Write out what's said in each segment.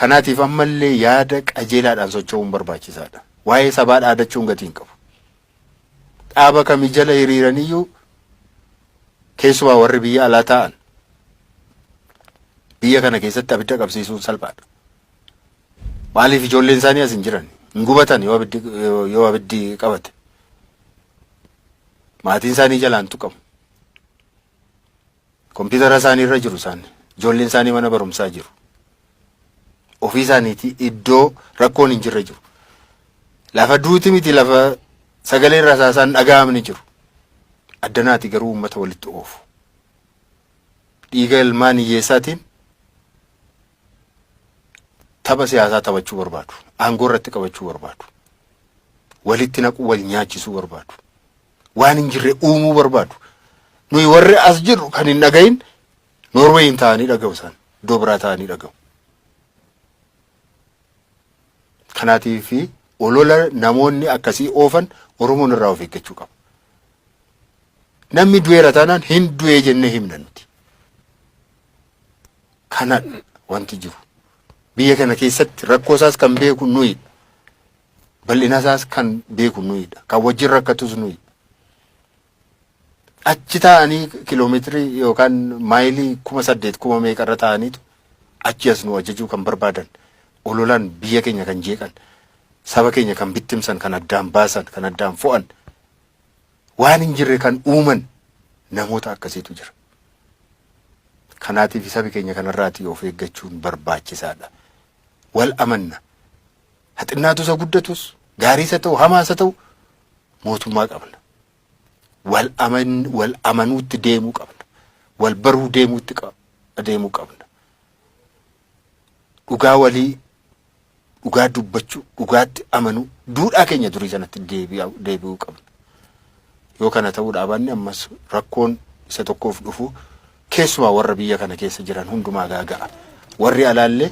Kanaatiif ammallee yaada qajeelaadhaan socho'uun barbaachisaadha. Waa'ee sabaa dhaadachuun gatii hin qabu. Dhaaba kami jala hiriiraniyyuu keessumaa warri biyya alaa taa'an biyya kana keessatti abidda qabsiisuun salphaadha. Maaliif ijoolleen isaanii as hin jiran? Hin gubatan yoo abiddi yoo abiddi qabate. Maatiin isaanii jalaan tuqamu. Kompiitara isaanii irra jiru isaan. Ijoolleen isaanii mana barumsaa jiru. Ofii isaaniitii iddoo rakkoon hin jirre jiru. Lafa duuti miti lafa sagaleen rasaasaan dhaga'amni jiru. Addanaati garuu uummata walitti oofu. Dhiiga ilmaan hiyyeessaatiin tapha siyaasaa taphachuu barbaadu. Aangoo irratti qabachuu barbaadu. Walitti naquu wal nyaachisuu barbaadu. Waan hin jirre uumuu barbaadu. Nuyi warri as jirru kan hin dhagahin Noorweeyin taa'anii dhaga'u isaan. Iddoo biraa taa'anii dhaga'u. Kanaatiif olola namoonni akkasii oofan Oromoon irraa of eeggachuu qaba. Namni du'eera taanaan hin du'ee jennee himna nuti. Kana wanti jiru. Biyya kana keessatti rakkoo isaas kan beeku nuyidha. Bal'ina isaas kan beeku nuyidha. Kan wajjin rakkatus nuyidha. Achi taa'anii kiloomeetirii yookaan maayilii 8000 kuma meeqarra taa'aniitu achi as nu ajajuu kan barbaadan ololaan biyya keenya kan jeeqan saba keenya kan bittimsan kan addaan baasan kan addaan fo'an waan hin jirre kan uuman namoota akkasiitu jira. Kanaatiif sabi keenya kanarraatii of eeggachuun barbaachisaadha. Wal amanna. Haxinnaatus isa guddatus gaariis haa ta'u hamaas haa ta'u mootummaa qabna. Wal aman wal amanuutti deemuu qabna. Wal baruu deemuutti deemuu qabna. Dhugaa walii dhugaa dubbachuu dhugaatti amanuu duudhaa keenya durii sanatti deebi'uu qabna. Yoo kana ta'uu dhaabanne ammas rakkoon isa tokkoof dhufu keessumaa warra biyya kana keessa jiran hundumaa gaaga'a. Warri alaallee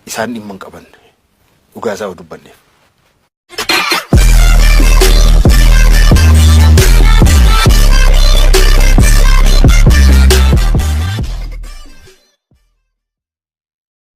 isaan dhimma hin qaban dhugaa isaa yoo dubbanneef.